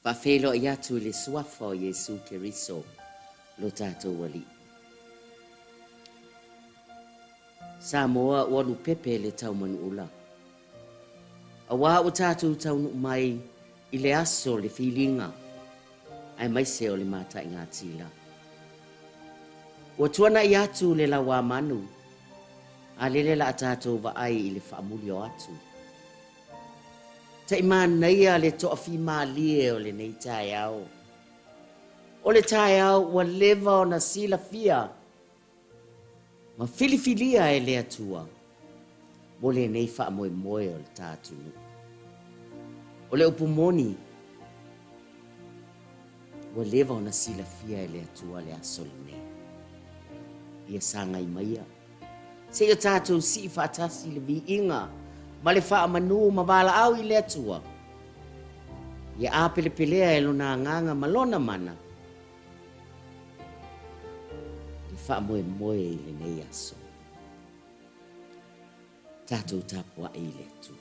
Faafeiloai atu i le Suafa o Iesu Keriso lo tatou Alii. Samoa ua lupepe le taumanuula. Auā ua tatou taunuu mai i le aso o le filiga aemaise o le mataigatila. Ua tuanai atu le lauamanu, a lele la a tatou vaai i le faamuli o atu. Taimanaia le toafimalie o lenei taeao. O le taeao ua leva ona silafia ma filifilia e le Atua mo lenei faamoemoe o le ta atunuu. O le upu moni, ua leva ona silafia e le Atua le aso lenei. Ia sagai maia, seia tatou sii faatasi le viiga ma le faamanu ma valaau i le Atua. Ia apelepelea e lona agaga ma lona mana le faamoemoe i lenei aso. Tatou tapuai i le Atua.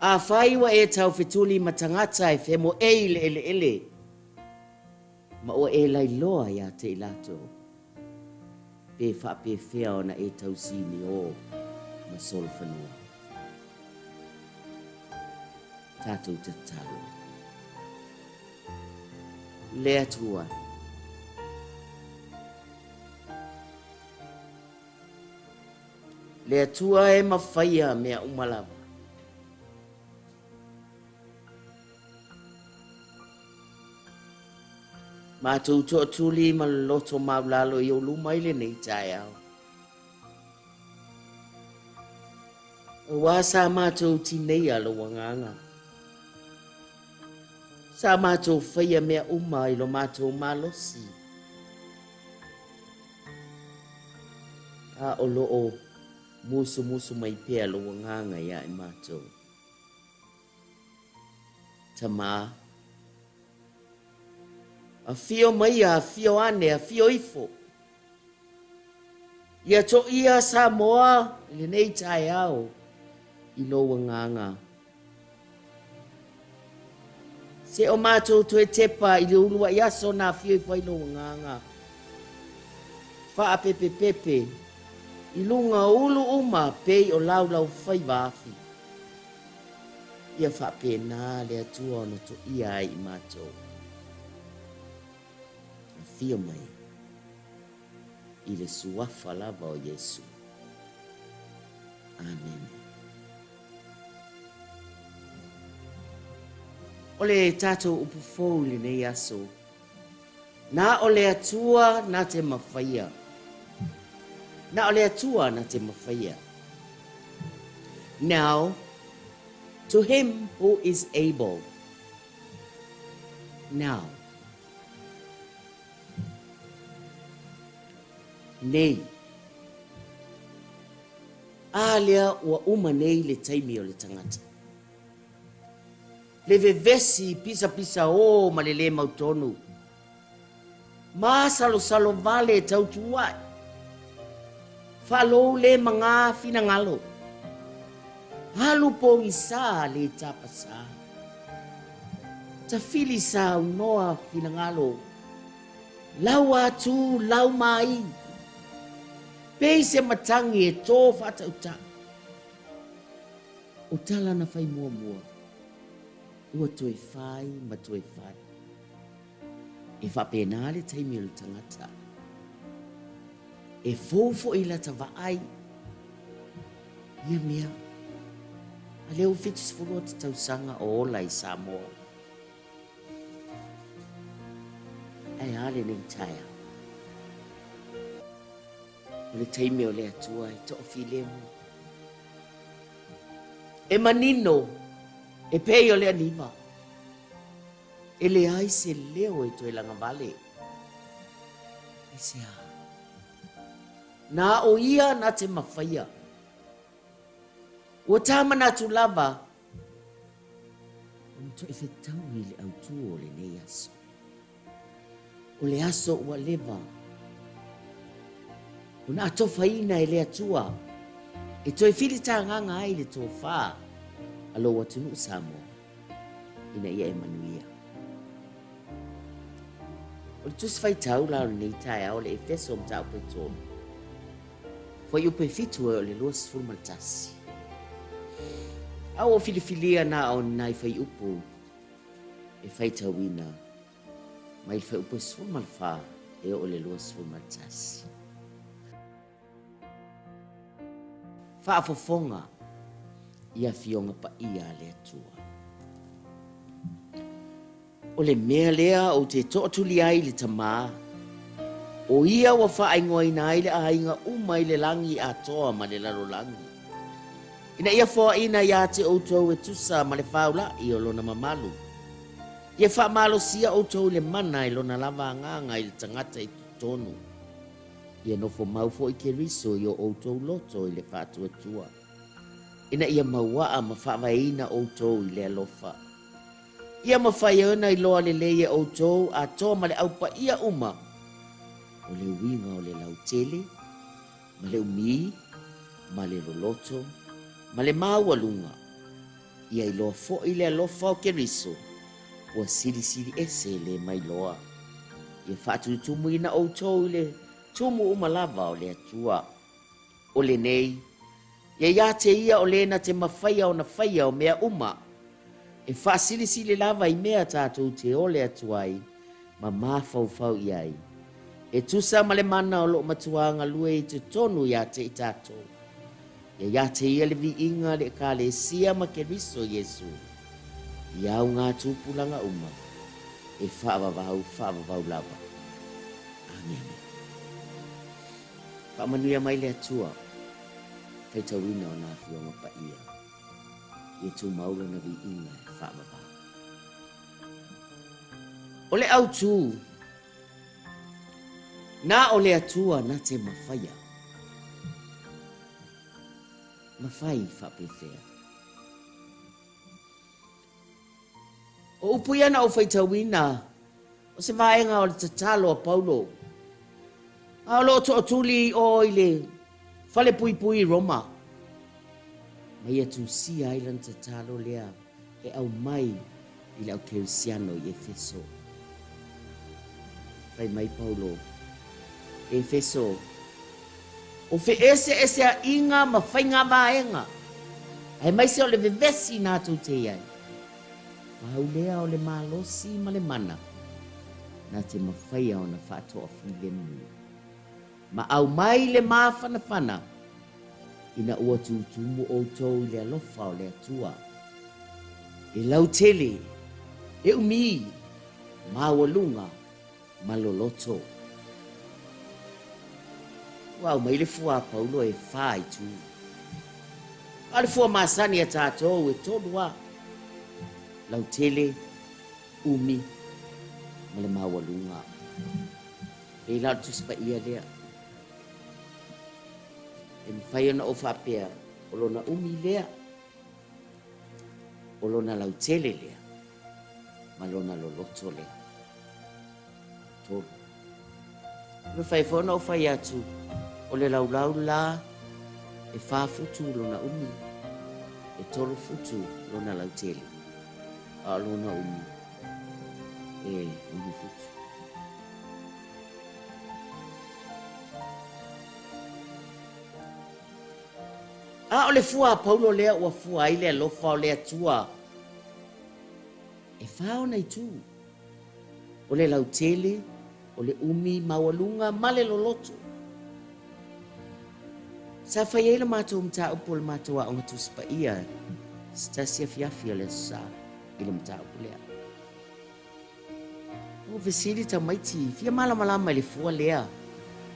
Afai ua e taufetuli ma tagata e femoei i le eleele, ma ua e lailoa ia te i latou, pe faapefea ona e tausinio ma solofanua. Tatou tatalo. Le Atua. Le Atua e mafaia mea uma lava. Matou toatuli ma le loto maulalo i ou luma i lenei taeao. Aua sa matou tineia lou agaga. Sa matou faia mea uma i lo matou malosi. A o lo o musumusu mai pea lou agaga iā i matou. Tamā, afio maia, afio ane, afio ifo. Ia toia Samoa i lenei taeao i lou agaga. Se o matou toe tepa i le uluai aso na afio ifo ai lou agaga. Faapepepepe i luga o ulu uma pei o laulaufaiva afi. Ia faapena le Atua ona toia ai i matou. Afio mai i le suafa lava o Iesu. Amene. O le tatou upu fou i lenei aso, na o le Atua na te mafaia. Na o le Atua na te mafaia. Now, to him who is able. Now. Nei. A lea ua uma nei le taimi o le tagata. Le vevesi pisapisaō ma le lē mautonu. Masalosalo vale tautua'i. Faalou lē magā finagalo. Alu pogisā lē tapasā. Tafili saunoa finagalo. Lau atu lau mai. Pei se matagi e tō faatautaʻi. O tala na fai muamua, ua toe fai ma toe fai. E faapena le taimi o le tagata. E fou foi lata vaai ia mea. A lea ua 70 ata tausaga o ola i Samoa. Ae a lenei taeao? O le taimi o le Atua e toafilemu. E manino, e pei o le aniva. E leai se leo e toe lagavale. Aisea? Na o ia na te mafaia. Ua tā manatu lava ona toe fetaui le autū o lenei aso. O le aso ua leva ona atofaina e le Atua e toe filitagaga ai le tofā. a lou atunuu Samoa ina ia e manuia. O le Tusi Faitau la o lenei taeao o le Efeso mataupu e 3, fuaiupu e 7 e oo i le 21. A ua filifilia na o ni nai fuaiupu e faitauina mai le fuaiupu e 14 e oo i le 21. Faafofoga i Afioga Paia a le Atua. O le mea lea ou te tootuli ai i le Tamā, o ia ua faaigoaina ai le aiga uma i le lagi atoa ma le lalolagi, ina ia foaina ia te outou e tusa ma le faula'i o lona mamalu, ia faamalosia outou i le mana i lona lava agaga i le tagata i totonu, ia nofo mau foi Keriso i o outou loto i le faatuatua, ina ia mauaa ma faavaeina outou i le alofa. Ia mafai ai ona iloa lelei e outou atoa ma le au paia uma o le uiga o le lautele, ma le umi, ma le loloto, ma le maualuga. Ia iloa foi le alofa o Keriso, ua silisili ese le mailoa. Ia faatutumuina outou i le tumu uma lava o le Atua. O lenei, ia ia te ia o le na te mafaia ona faia o mea uma, e faasilisili lava i mea tatou te ole atu ai ma mafaufau i ai, e tusa ma le mana o loo matuā galue i totonu ia te i tatou. Ia ia te ia le viiga le Ekalesia ma Keriso Iesu i au ngā tupulaga uma e faavavau faavavau lava. Amene. Faamanuia mai le Atua faitauina o nā Afioga Paia, ia tumau lona viiga e faavavau. O le autū, na o le Atua na te mafaia. Mafai faapefea. O upu ia na ou faitauina, o se vaega o le tatalo a Paulo, a o lo o tootuli i o i le fale puipui i Roma, ma ia tusia ai lana tatalo lea e aumai i le au Kerisiano i Efeso. Fai mai Paulo, Efeso, o feeseeseaiga ma faiga vaega, aemaise o le vevesi natou te i ai. Pau lea o le malosi ma le mana, na te mafaia ona faatoafilemu. Ma aumai le mafanafana, ina ua tutumu outou i le alofa o le Atua. E lautele, e umi, maualuga ma loloto. Ua aumai le fua a Paulo e fa itu. A o le fua masani a tatou e tolu lava, lautele, umi ma le maualuga. Pei la o le Tusi Paia lea. E mafai ona ou faapea, o lona umi lea, o lona lautele lea, ma lona loloto lea. Tolu. E mafai foi ona ou fai atu, o le laulau la e fa futu lona umi, e tolu futu lona lautele, a o lona umi e ono futu. A o le fua a Paulo lea ua fua ai le alofa o le Atua, e fa ona itu, o le lautele, o le umi maualuga ma le loloto. Sa fai ai le matou mataupu o le matou aoga Tusi Paia se tasi afiafi o le Aso Sa i le mataupu lea. Ua fesili tamaiti, fia malamalama i le fua lea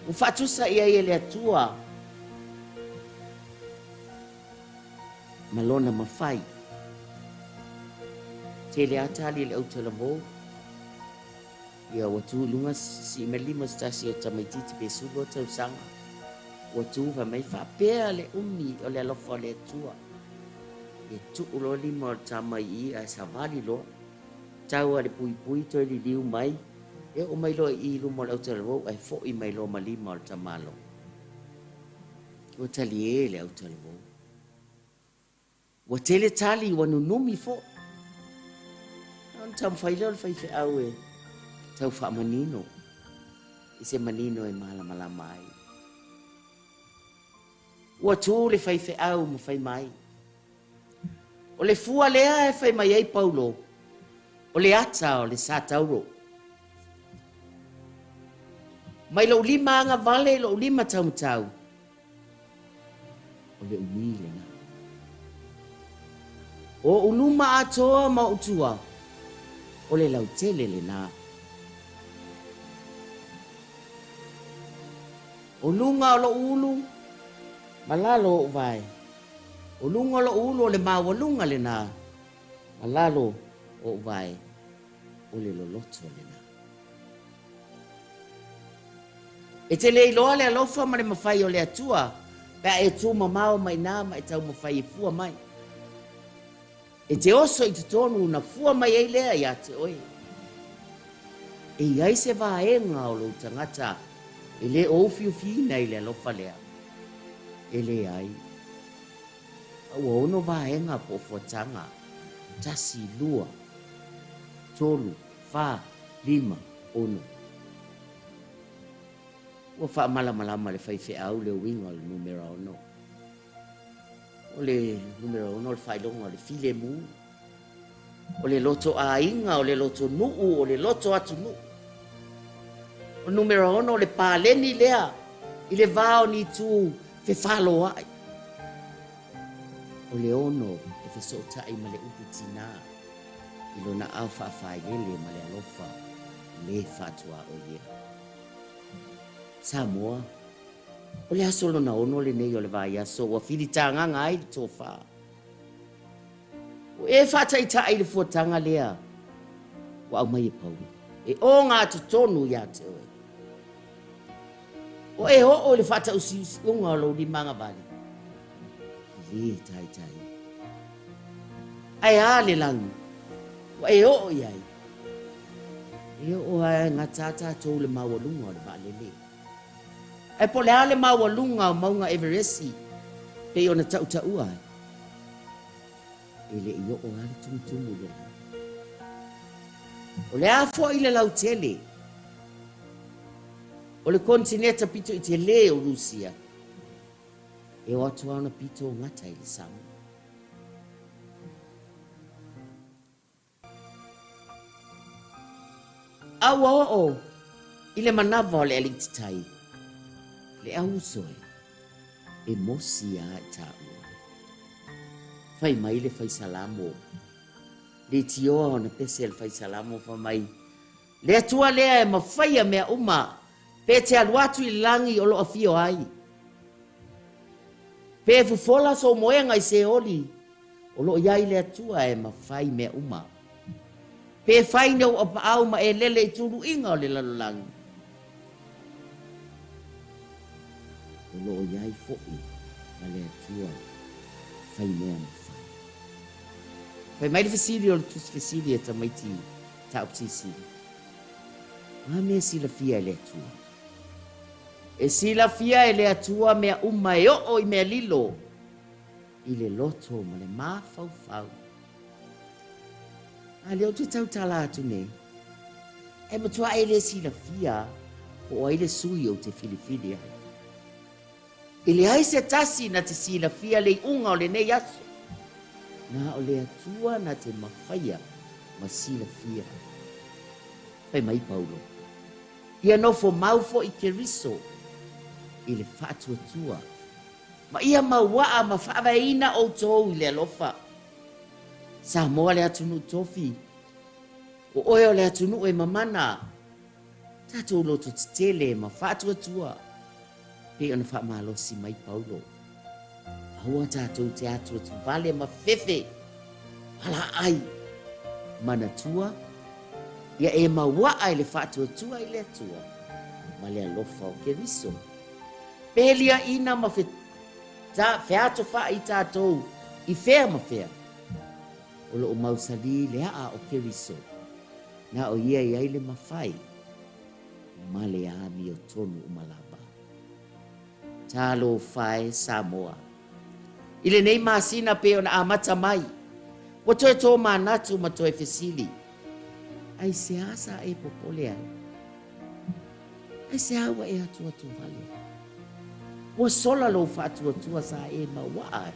ua faatusa i ai e le Atua ma lona mafai. Tele a tali e le autalavou. Ia ua tu i luga sii mai le lima o se tasi o tamaititi pe 12 tausaga. Ua tu fai mai faapea le umi o le alofa o le Atua. Ia tuu loa lima o le tama i i ae savali loa. Tau a le puipui toe liliu mai, e oo mai loa i i luma o le autalavou ae foi mai loa ma lima o le tamaloa. Ua talie le autalavou. Ua tele tali, ua nunumi foi. Ona taumafai lea o le faifeau e tau faamanino i se manino e malamalama ai. Ua tu le faifeau ma fai mai, O le fua lea e fai mai ai Paulo, o le ata o le satauro. Mai lou lima agavale i lou lima taumatau, o le umi lena. O ou luma atoa ma ou tua, o le lautele lena. O luga o lou ulu ma lalo o ou vae, o luga o lou ulu o le maualuga lena, ma lalo o ou vae, o le loloto lena. E te le iloa le alofa ma le mafai o le Atua pe a e tu mamao mai ina ma e taumafai e fua mai. E te oso i totonu ona fua mai ai lea iā te oe. E i ai se vaega o lou tagata e le o ufiufiina i le alofa lea? E leai. A ua ono vaega po o fuataga, tasi, lua, tolu, fa, lima, ono. Ua faamalamalama le faifeau le uiga o le numera ono. O le numera ono o le faailoga o le filemu, o le loto aiga, o le loto nuu, o le loto atunuu. O le numera ono o le paleni lea i le va o ni itu fefaloai. O le ono e fesootai ma le upu tinā i lona ao faafailele ma le alofa le faatuaoia. Samoa, o le aso lona ono lenei o le vaiaso ua filitagaga ai le tofa. Ua e faataitai i le fuataga lea ua aumai e Paulo, e ogatotonu ia te oe. O e oo i le faatausiusiuga o lou lima agavale, e le taitai. Ae a le lagi ua e oo i ai? E oo lava e gata tatou i le maualuga o le vaalele. Ae po o le a le maualuga o mauga Everesi pei ona tautaua ai? E le i oo lava le tumutumu i le lagi. O le a foi le lautele o le konitineta pito i tele o Rusia, e o atu lava ona pito gata i le sami. A ua oo i le manava o le alii-titai, le auuso e, e mosi a i taua. Fai mai le fai salamo, leitioa ona pese le fai salamo fai mai, Le Atua lea e mafaia mea uma, pe te alu atu i le lagi o lo afio ai. Pe fofola sou moega i Seoli, o lo o i ai le Atua e mafai mea uma. Pe fai ni ou apaau ma e lele i tuluiga o le lalolagi, o lo o i ai foi ma le Atua fai mea mafai. Fai mai le fesili o le tusi fesili e tamaiti Taupsisili, O a mea e silafia e le Atua? E silafia e le Atua mea uma e oo i mea lilo i le loto ma le mafaufau. A lea ou te tautala atu nei, e matua e le silafia po o ai le sui ou te filifili ai. E leai se tasi na te silafia le iuga o lenei aso, na o le Atua na te mafaia ma silafia. Fai mai Paulo, Ia nofo mau foi Keriso i le faatuatua, ma ia mauaa ma faavaeina outou i le alofa. Samoa le atunuu tofi, o oe o le atunuu e mamana, tatou loto tetele ma faatuatua. Pei ona faamalosi mai Paulo, Aua tatou te atuatuvale ma fefe palaai, manatua, ia e mauaa i le faatuatua i le Atua ma le alofa o Keriso. Pe liaina ma featofai tatou i fea ma fea, o lo o mausali le aa o Keriso, na o ia i ai le mafai ma le amiotonu uma lava. Talofa e Samoa. I lenei masina pei ona amata mai, ua toe tomanatu ma toe fesili, Aisea sa e popole ai? Aisea ua e atuatu wale ai? Ua sola lou faatuatua sa e mauaa ai.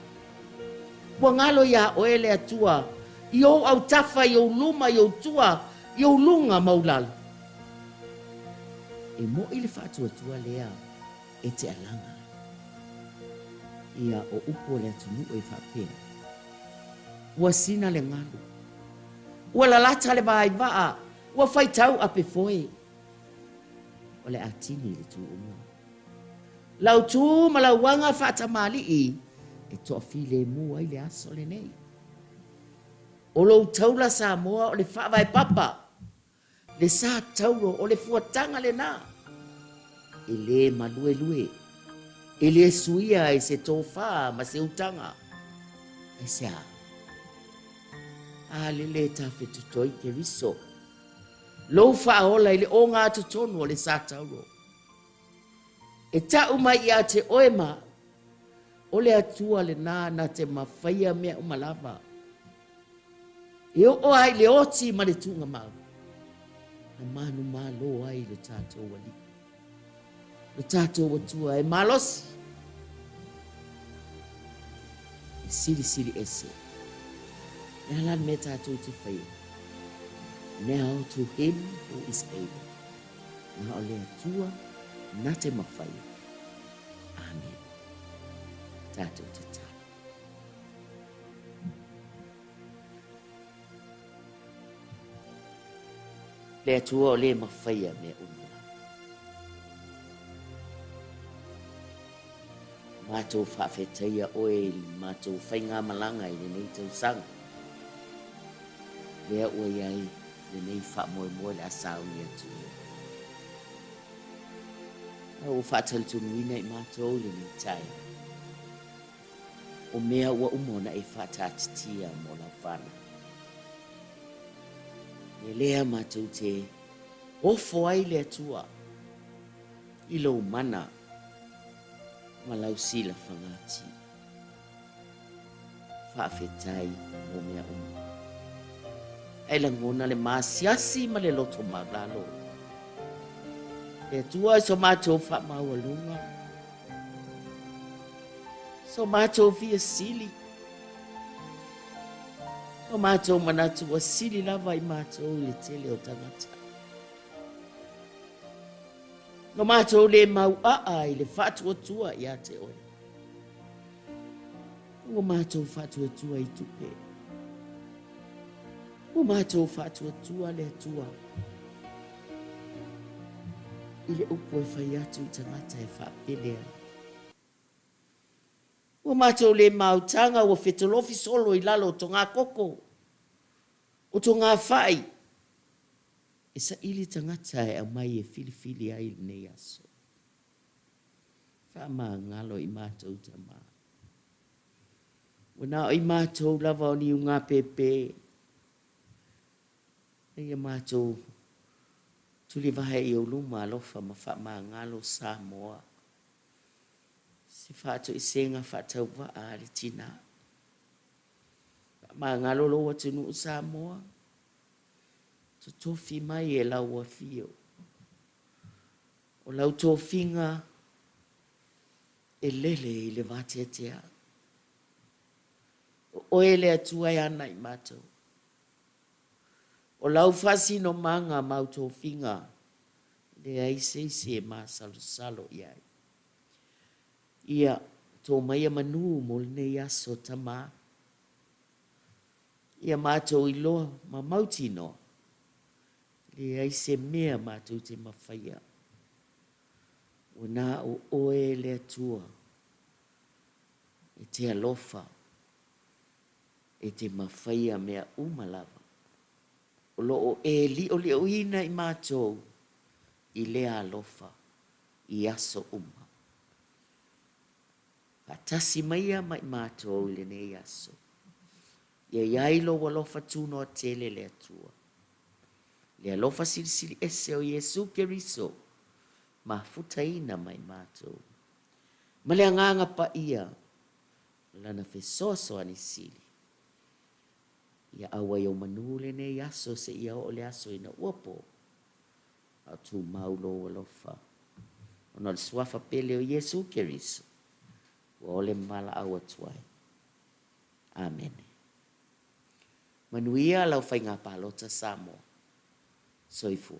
Ua galo iā oe le Atua i ou autafa, i ou luma, i ou tua, i ou luga ma ou lalo. E moʻi le faatuatua lea e te alaga ai. Ia, o upu o le atunuu e faapea, Ua sina le galu, ua lalata le vaivaa, ua faitau ape foe. O le atini le tuuga. Lau tu ma lau aga faatamalii e toafilemu ai le aso lenei. O lou taula Samoa o le faavae papa, le sa tauro o le fuataga lena. E le maluelue, e le suia e se tofa ma se utaga. Aisea? A lele tafetotoi Keriso, lou faaola i le ogatotonu o le sa tauro. E ta'u mai ia te oe ma a'u, o le Atua lenā na te mafaia mea uma lava, e oo ai le oti ma le tuugamau, na manumalo ai lo tatou Alii, lo tatou Atua e malosi, e silisili ese. Le a la le mea tatou te faia? Now to him who is able. Na o le Atua na te mafaia. Amen. Tatou tatalo. Le Atua o le mafaia mea uma lava. Matou faafetaia oe i le matou faigamalaga i lenei tausaga. Lea ua i ai lenei faamoemoe le a sauni atu i ai. A ua faatalitonuina i matou lenei taeao, o mea ua uma ona e faataatitia mo lau fanau. Me lea matou te ofo ai le Atua i lou mana ma lau silafagati. Faafetai mo mea uma. Ae lagona le masiasi ma le loto maualalo. Le Atua i so matou faamaualuga, so matou fia sili, so matou manatu ua sili lava i matou i le tele o tagata. No matou le mauaa i le faatuatua ia te oe. Ua matou faatuatua i tupe. Ua matou faatuatua le Atua i le upu e fai atu i tagata e faapele ai. Ua matou le mautaga ua fetolofi solo i lalo o togakoko, o togafai, e saili tagata e aumai e filifili ai lenei aso. Faamagalo i matou tama. Ua na o i matou lava o ni ugāpēpē, ina ia matou tulivae i ou luma alofa ma faamagalo Samoa, se faatoesega faatauvaa a le tinā. Faamagalo lou atunuu Samoa, totofi mai e lau afio. O lau tofiga e lele i le vateatea. O oe le Atua e ana i matou. O lau faasinomaga ma au tofiga, e leai se isi e masalosalo i ai. Ia, tō maia manū mo lenei aso, Tamā. Ia matou iloa ma mautinoa Leai se mea matou te mafaia. Ua na o oe le Atua e te alofa, e te mafaia mea uma lava. O lo o e liʻoliʻoina i matou i lea alofa i aso uma. Faatasi maia ma i matou i lenei aso. Ia i ai lou alofa tunoa tele le Atua. Le alofa silisili ese o Iesu Keriso mafutaina mai matou. Ma le Agaga Paia, Lana fesoasoani sili. Ia auai ou manu lenei aso seia oo le aso ina ua po, a o tumau lou alofa, ona o le Suafa pele o Iesu Keriso, ua ole ma valaau atu ai. Amene. Manuia lau faiga palota Samoa. Soifua.